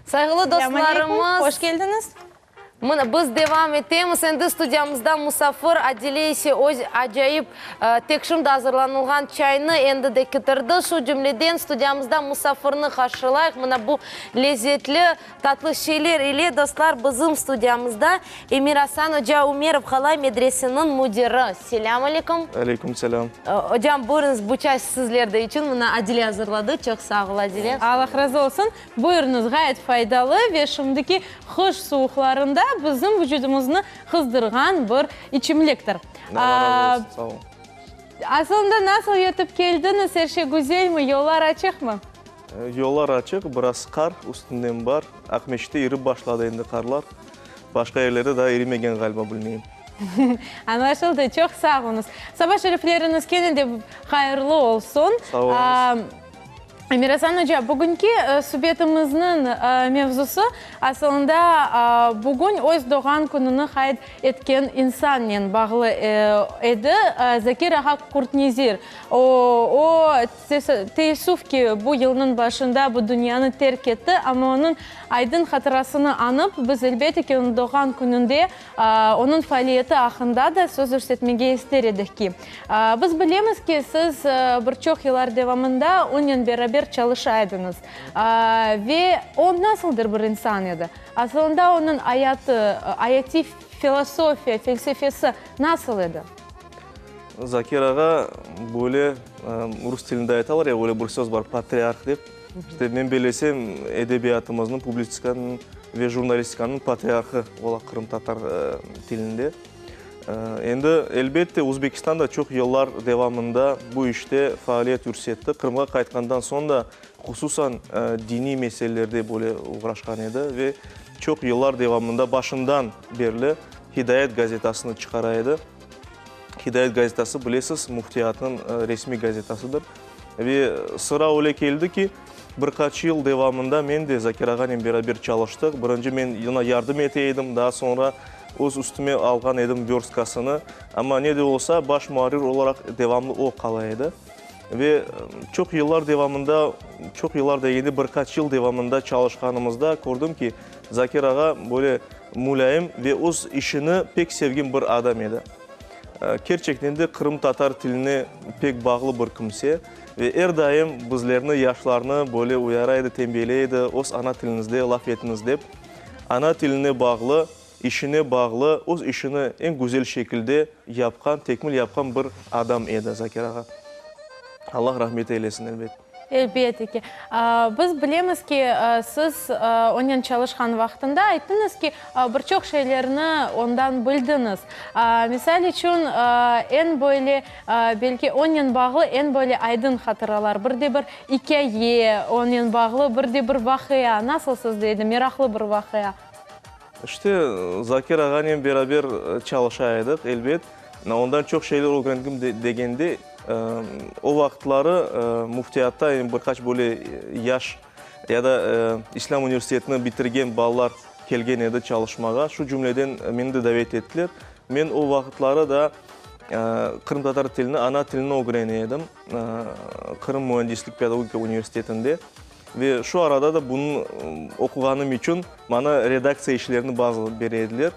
Sayğılı dostlarımız, Hoş keldiñiz. Mına, biz devam etemiz. Endi studiyamızda musafir Adile ise öz acayip, tek şimdi azırlanılğan çaynı endi de ketirdi. Şu cümleden studiyamızda musafirni qarşılayıq. Mına bu lezetli tatlı şeyler ile, dostlar, bizim studiyamızda Emir-Asan oca Ümerov, Qalay medresiniñ müdiri. Selâm aleyküm. Aleyküm selâm. Ocam, buyurıñız, bu çay sizler de içün. Mına, Adile azırladı. Çoq sağ ol, Adile. Allah razı olsun. Buyurıñız, ğayet faydalı ve şimdiki qış suvuqlarında bizim vucudımıznı qızdırğan bir içimliktir. Allah razı olsun, sağ olun. Asılında nasıl yetip keldiñiz, er şey güzelmi, yollar açıqmı? Yollar açıq, biraz qar üstünden bar. Aqmescitte irip başladı endi qarlar. Başqa yerlerde daa irimegen ğaliba, bilmeyim. Añlaşıldı, çoq sağ oluñız. Saba şerifleriñiz kene de hayırlı olsun. Sağ oluñız. Emir-Asan oca, bugünki subetimizniñ mevzusı, asılında, bugün öz doğğan kününi qayd etken insannen bağlı edi, Zakir ağa Qurtnezir. O, o, teessüf ki, bu yılnıñ başında bu dünyanı terk etti, amma onıñ aydın hatırasını añıp, biz, elbette ki, onıñ doğğan kününde Onıñ faaliyeti aqqında da söz yürsetmege ister edik ki, biz bilemiz ki, siz bir çoq yıllar devamında onen beraber çalışa ediñiz. Ve o nasıldır bir insan edi? Asılında onıñ ayatı, ayatiy filosofiya, felsefesi nasıl edi? Zakir ağa, böyle rus tilinde aytalar ya, öyle bir söz bar, patriarh dep. İşte, men bellesem, edebiyatımıznıñ, publitsikanıñ ve jurnalistikanıñ patriarhı ola qırımtatar tilinde. Endi, elbette, Özbekistan da çoq yıllar devamında bu işte faaliyet yürsetti. Qırımğa qaytqandan soñ da, hususan, diniy meselelerde böyle oğraşqan edi ve çoq yıllar devamında başından berli Hidayet gazetasını çıqara edi. Hidayet gazetası, bilesiz, müftiyatnıñ resmiy gazetasıdır. Ve sıra öyle keldi ki, bir qaç yıl devamında men de Zakir ağanen beraber çalıştıq. Birinci men oña yardım ete edim, daa soñra öz üstüme alğan edim vörstkasını. Amma ne de olsa, baş muarrir olaraq devamlı o qala edi. Ve çoq yıllar devamında, çoq yıllar degende bir qaç yıl devamında çalışqanımızda kördim ki, Zakir ağa böyle mulâyim ve öz işini pek sevgen bir adam edi. Kerçekten de qırımtatar tiline pek bağlı bir kimse ve er daim bizlerni, yaşlarnı böyle uyara edi, tenbiyeley edi, öz ana tiliñizde laf etiñiz dep. Ana tiline bağlı, işine bağlı, öz işini eñ güzel şekilde yapqan, tekmil yapqan bir adam edi Zakir ağa. Allah rahmet eylesin, elbet. Elbette ki. Biz bilemiz ki, siz onen çalışqan vaqtında ayttıñız ki, bir çoq şeylerni ondan bildiñiz. Misal içün, eñ böyle, belki onen bağlı eñ böyle aydın hatıralar, bir de bir ikâye, onen bağlı bir de bir vaqia, nasıl sizde edi, meraqlı bir vaqia? İşte, Zakir ağanen beraber çalışa edik, elbet. Ondan çoq şeyler ögrendim degende, o vaqıtları müftiyatta yani bir qaç böyle yaş ya da İslâm universitetini bitirgen balalar kelgen edi çalışmağa. Şu cümleden meni de davet ettiler. Men o vaqıtları da qırımtatar tilini, ana tilini ögrene edim Qırım müendislik pedagogika universitetinde. Ve şu arada da bunı oquğanım içün maña redaktsiya işlerini bazı bere ediler.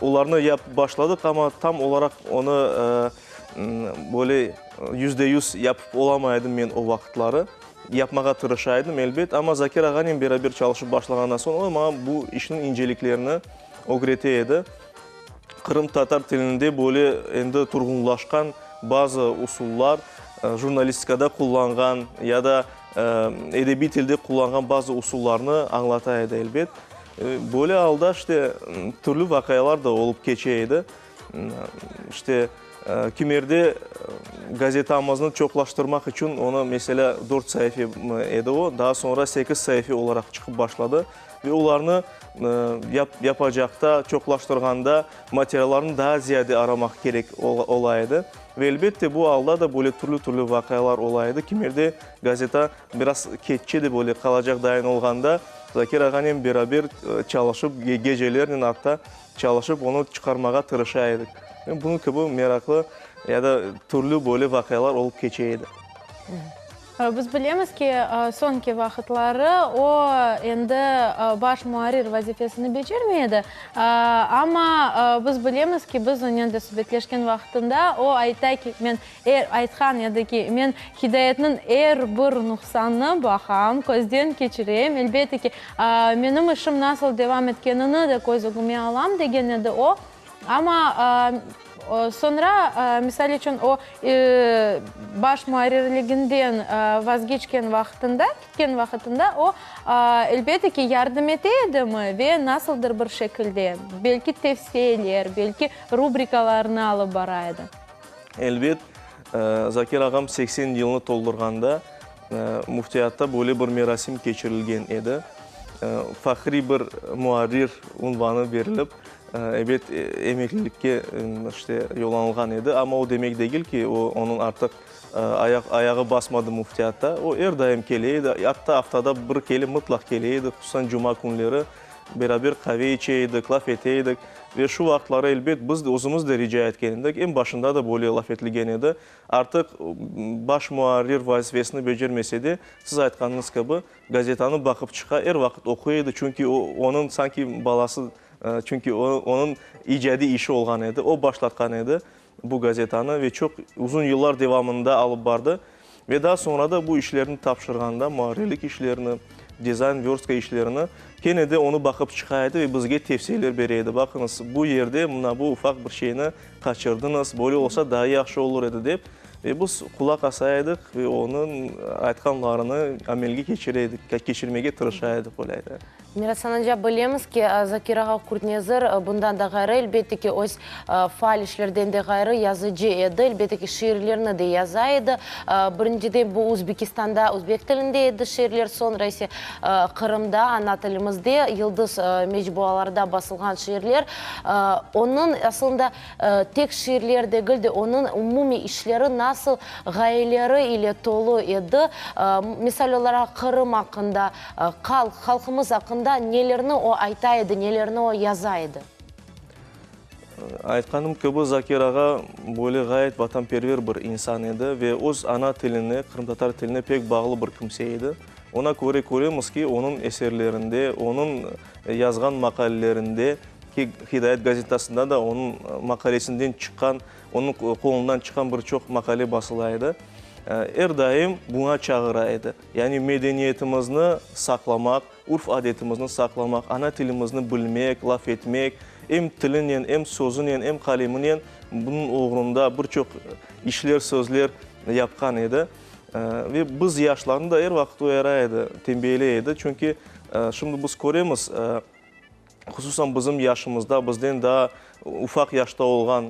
Olarnı yapıp başladıq, amma tam olaraq onı böyle 100% yapıp olamay edim men o vaqıtları. Yapmağa tırışa edim, elbet, amma Zakir ağanen beraber çalışıp başlağandan soñ o maña bu işniñ inceliklerini ögrete edi. Qırımtatar tilinde böyle endi turğunlaşqan bazı usullar, jurnalistikada qullanğan ya da edebiy tilde qullanğan bazı usullarnı añlata edi, elbet. Böyle alda, işte, türlü vaqialar da olıp keçe edi. İşte, kimerde gazetamıznı çoqlaştırmaq içün onı, meselâ, dört saife edi o, daa soñra sekiz saife olaraq çıqıp başladı. Ve olarnı yapacaqta, çoqlaştırğanda materiallarnı daa ziyade aramaq kerek ola edi. Ve elbette bu alda da böyle türlü-türlü vaqialar ola edi. Kimerde gazeta biraz keççe de böyle qalacaq dayın olğanda, Zakir ağanen beraber çalışıp, gecelernen atta çalışıp, onı çıqarmağa tırışa edik. Bunıñ kibi meraqlı ya da türlü böyle vaqialar olıp keçe edi. Biz bilemiz ki, soñki vaqıtları o, endi baş muarrir vazifesini becermey edi, amma biz bilemiz ki, biz onen de subetleşken vaqtında o ayta ki, men er, aytqan edi ki, men Hidayetniñ er bir nuqsanını baqam, közden keçirem, elbette ki, menim işim nasıl devam etkenini de köz ögüme alam, degen edi o. Amma soñra, misal içün, o, baş muarrirliginden vazgeçken vaqtında, ketken vaqtında o, elbette ki, yardım ete edimi ve nasıldır bir şekilde, belki tevsiyeler, belki rubrikalarnı alıp bara edi? Elbet, Zakir ağam 80 yılnı toldurğanda Müftiyatta böyle bir merasim keçirilgen edi. Fahriy bir muarrir unvanı berilip, Ebet, emeklilikke, işte, yollanılğan edi, amma o demek degil ki, o, onıñ artıq ayaq, ayağı basmadı müftiyatta. O, er daim kele edi, atta aftada bir kele mıtlaq kele edi, hususan cuma künleri beraber qave içe edik, laf ete edik. Ve şu vaqıtları, elbet, biz de, özümiz de rica etken edik, eñ başında da böyle laf etilgen edi, artıq baş muarrir vazifesini becermese de, siz aytqanıñız kibi, gazetanı baqıp çıqa, er vaqıt oquy edi, çünki o, onıñ sanki balası Çünki o, onıñ icadiy işi olğan edi, o başlatqan edi bu gazetanı ve çoq uzun yıllar devamında alıp bardı. Ve daa soñra da bu işlerni tapşırğanda, muarrirlik işlerini, dizayn, vörstka işlerini, kene de onı baqıp çıqa edi ve bizge tevsiyeler bere edi, Baqıñız, bu yerde mına bu ufaq bir şeyni qaçırdıñız, böyle olsa daa yahşı olur edi, dep. Ve biz qulaq asa edik ve onıñ aytqanlarını amelge keçire edik, keçirmege tırışa edik, öyle aytayıq. Mirasan oca, bilemiz ki, Zakir ağa Qurtnezir bundan da ğayrı, elbette ki, öz faal işlerden de ğayrı yazıcı edi, elbette ki, şiirlerni de yaza edi. Birinciden bu Özbekistanda özbek tilinde edi şiirler, soñra ise Qırımda, ana tilimizde Yıldız mecbualarda basılğan şiirler. Onıñ, aslında, Tek şiirler degil de, onıñ umumiy işleri nasıl ğayeleri ile tolu edi. Misal olaraq, Qırım aqqında, halq, halqımız aqqında nelerni o ayta edi, nelerni o yaza edi? Aytqanım kibi, Zakir ağa böyle ğayet vatanperver bir insan edi ve öz ana tiline, qırımtatar tiline pek bağlı bir kimse edi. Ona köre köremiz ki, onıñ eserlerinde, onıñ yazğan maqalelerinde, Ki, Hidayet gazetasında da onıñ maqalesinden çıqqan, onıñ qolundan çıqqan bir çoq maqale basıla edi. Er daim buña çağıra edi. Yani medeniyetimizni saqlamaq, urf-adetimizni saqlamaq, ana tilimizni bilmek, laf etmek, em tilinen, em sözünen, em qaleminen bunıñ oğrunda bir çoq işler, sözler yapqan edi. Ve biz yaşlarnı da er vaqıt uyara edi, tenbiyeley edi. Çünki şimdi biz köremiz, Hususan bizim yaşımızda, bizden daa ufaq yaşta olğan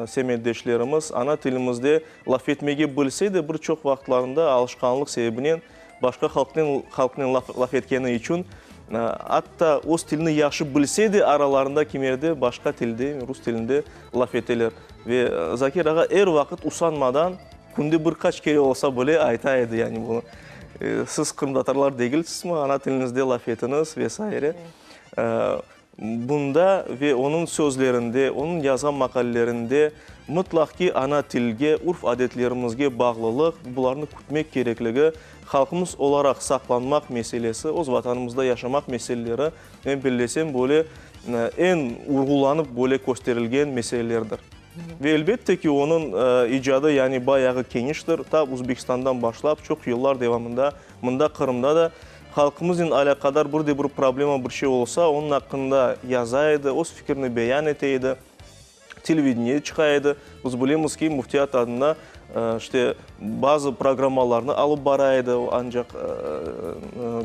semetdeşlerimiz ana tilimizde laf etmege bilse de, bir çoq vaqıtlarında alışqanlıq sebebinen başqa halqnen halqnen laf etkeni içün, atta öz tilini yahşı bilse de, aralarında kimerde başqa tilde, rus tilinde laf eteler. Ve Zakir ağa er vaqıt usanmadan, künde bir qaç kere olsa bile ayta edi, yani bunı, Siz qırımtatarlar degilsizmi, ana tiliñizde laf etiñiz ve saire. Bunda ve onıñ sözlerinde, onıñ yazğan maqalelerinde mıtlaq ki, ana tilge, urf-adetlerimizge bağlılıq, bularnı kütmek kerekligi, halqımız olaraq saqlanmaq meselesi, öz Vatanımızda yaşamaq meseleleri, men bellesem, böyle eñ urğulanıp böyle kösterilgen meselelerdir. Ve elbette ki, onıñ icadı, yani bayağı keniştir, ta Uzbekistandan başlap, çoq yıllar devamında mında, Qırımda da Halqımıznen alâqadar bir de bir problema, bir şey olsa, onıñ aqqında yaza edi, öz fikirini beyan ete edi, televideniyede çıqa edi. Biz bilemiz ki, Müftiyat adına, işte, bazı programmalarnı alıp bara edi, ancaq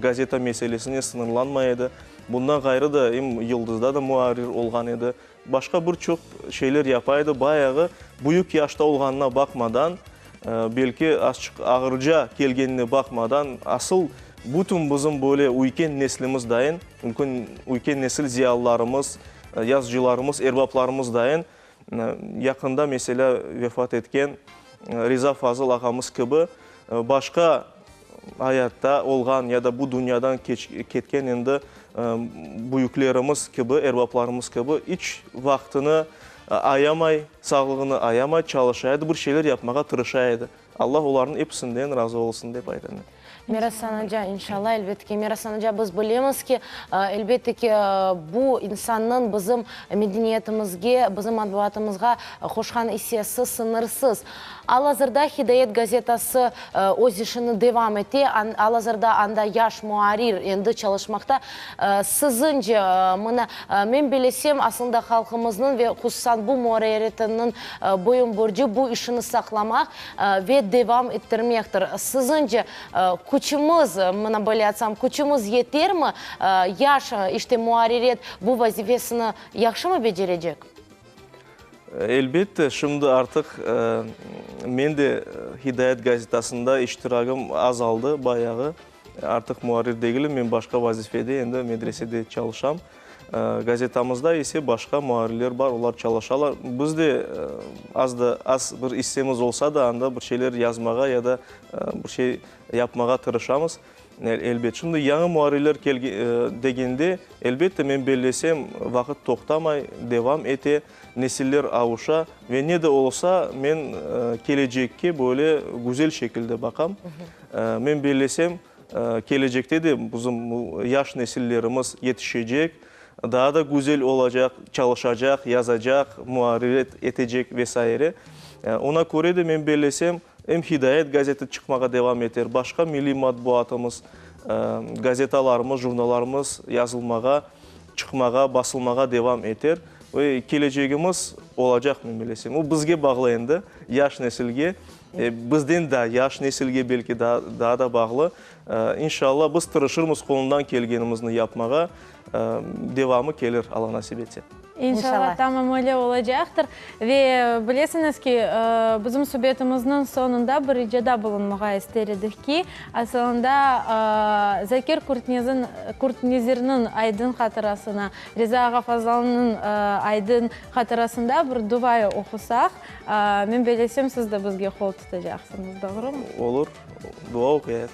gazeta meselesine sıñırlanmay edi. Bundan ğayrı da em Yıldızda da muarrir olğan edi. Başqa bir çoq şeyler yapa edi, bayağı büyük yaşta olğanına baqmadan, belki azçıq ağırca kelgenine baqmadan, asıl bütün bizim böyle üyken neslimiz dayın, ülken üyken nesil ziyalılarımız, yazıcılarımız, erbaplarımız dayın, yaqında, meselâ, vefat etken Riza Fazıl ağamız kibi başqa ayatta olğan ya da bu dünyadan ketken endi büyüklerimiz kibi, erbaplarımız kibi iç vaqtını ayamay, sağlığını ayamay çalışa edi, bir şeyler yapmağa tırışa edi. Allah olarnıñ episinden razı olsun, dep aytam men. Merasan oca, inşalla, elbette ki, Merasan oca, biz bilemiz ki, elbette ki, bu insannıñ bizim medeniyetimizge, bizim matbuatımızğa qoşqan issesi sıñırsız. Al-azırda Hidayet gazetası öz işini devam ete, al-azırda anda yaş muarrir endi çalışmaqta. Siziñce, mına, men bilesem, aslında halqımıznıñ ve hususan bu muarririyetiniñ boyun borcu bu işini saqlamaq ve devam ettirmektir. Siziñce, küçümiz, mına böyle aytsam, küçümiz yetermi, yaş, işte, muarririyet bu vazifesini yahşımı becerecek? Elbette, şimdi artıq men de Hidayet gazetasında iştiragım azaldı bayağı. Artıq muarrir degilim, men başqa vazifede, endi medresede çalışam. Gazetamızda ise başqa muarrirler bar, olar çalışalar. Biz de az da az bir issemiz olsa da, anda bir şeyler yazmağa ya da bir şey yapmağa tırışamız. Elbet, şimdi yañı muarrirler degende, elbette, men bellesem, vaqıt toqtamay, devam ete, nesiller avuşa ve ne de olsa, men kelecekke böyle güzel şekilde baqam. Men bellesem, kelecekte de bizim yaş nesillerimiz yetişecek, daa da güzel olacaq, çalışacaq, yazacaq, muarririyet etecek ve saire. Oña köre de men bellesem, em Hidayet gazeti çıqmağa devam eter, başqa milliy matbuatımız, gazetalarımız, jurnallarımız yazılmağa, çıqmağa, basılmağa devam eter. Ve kelecegimiz olacaq, men bellesem. O bizge bağlı endi, yaş nesilge. Bizden daa yaş nesilge belki daa da bağlı. İnşallah, biz tırışırmız qolundan kelgenimizni yapmağa. Devamı kelir, Alla nasip etse. İnşallah, tamam öyle olacaqtır. Ve bilesiñiz ki, bizim subetimizniñ soñunda bir ricada bulunmağa ister edik ki, asılında Zakir Qurtnezirniñ aydın hatırasına, Riza ağa Fazlalnıñ aydın hatırasında bir duvayı oqusaq, Men bellesem, siz de bizge qol tutacaqsıñız, doğrumı? Olur, dua oquyayıq.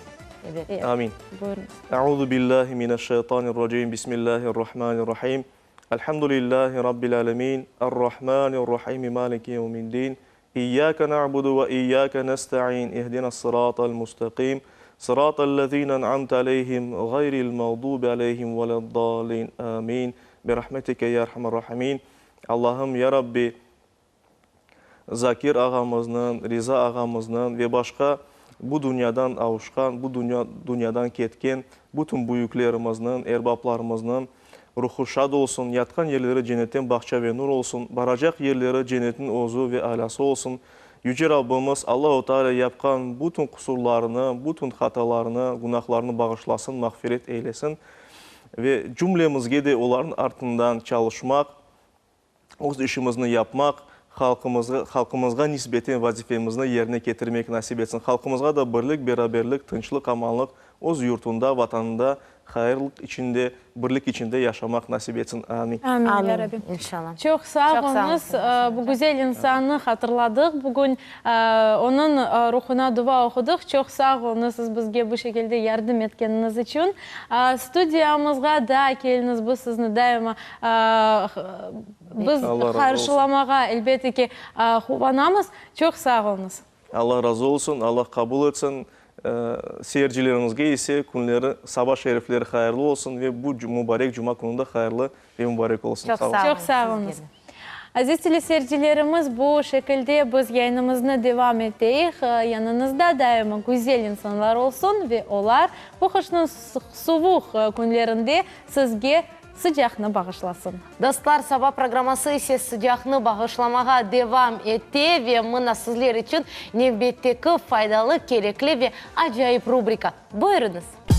Ebet. Amin. Buyurıñız. Euzu billahi mineşşeytanirracim. Bismillahirrahmanirrahim. Elhamdülillahi rabbil alemin. Errahmanirrahim. Maliki yevmiddin. İyyake na'budu ve iyyake nesta'in. İhdinas sıratal mustaqim. Sıratal lezine en'amte aleyhim, gayril mağdubi aleyhim veleddallin. Amin. Birahmetike ya erhamer rahimin. Allahım, ya Rabbi, Zakir ağamıznıñ, Riza ağamıznıñ ve başqa bu dünyadan avuşqan, bu dünyadan ketken bütün büyüklerimizniñ, erbaplarımıznıñ ruhu şad olsun, yatqan yerleri cennetten bağça ve nur olsun, baracaq yerleri cennetniñ özü ve alâsı olsun. Yüce Rabbimiz Allahu Teala yapqan bütün qusurlarını, bütün hatalarını, günahlarını bağışlasın, mağfiret eylesin ve cümlemizge de olarnıñ artından çalışmaq, Öz işimizni yapmaq, halqımızğa, halqımızğa nisbeten vazifemizni yerine ketirmek nasip etsin. Halqımızğa da birlik, beraberlik, tınçlıq, amanlıq, öz yurtunda, Vatanında hayırlıq içinde, birlik içinde yaşamaq nasip etsin. Amin. Amin, ya Amin, Rabbim. inşallah. Çoq sağ Çoq sağ oluñız. oluñ, Bu güzel insannı hatırladıq bugün. Onıñ ruhuna dua oqudıq. Çoq sağ oluñız siz bizge bu şekilde yardım etkeniñiz içün. Studiyamızğa daa keliñiz, biz sizni daima biz qarşılamağa, elbette ki, quvanamız. Çoq sağ oluñız. Allah razı olsun, Allah qabul etsin. Seyircileriñizge ise künleri, saba şerifleri hayırlı olsun ve bu mubarek cuma künü de hayırlı ve mubarek olsun. Çoq sağ oluñ. Çoq sağ oluñız. Aziz teleseyircilerimiz, bu şekilde biz yayınımıznı devam eteyik. Yanıñızda daima güzel insanlar olsun ve olar bu qışnıñ suvuq künlerinde sizge sıcaqnı bağışlasın. Dostlar, saba programması ise sıcaqnı bağışlamağa devam ete ve mına sizler içün nevbetteki faydalı, kerekli ve acayip rubrika. Buyurıñız!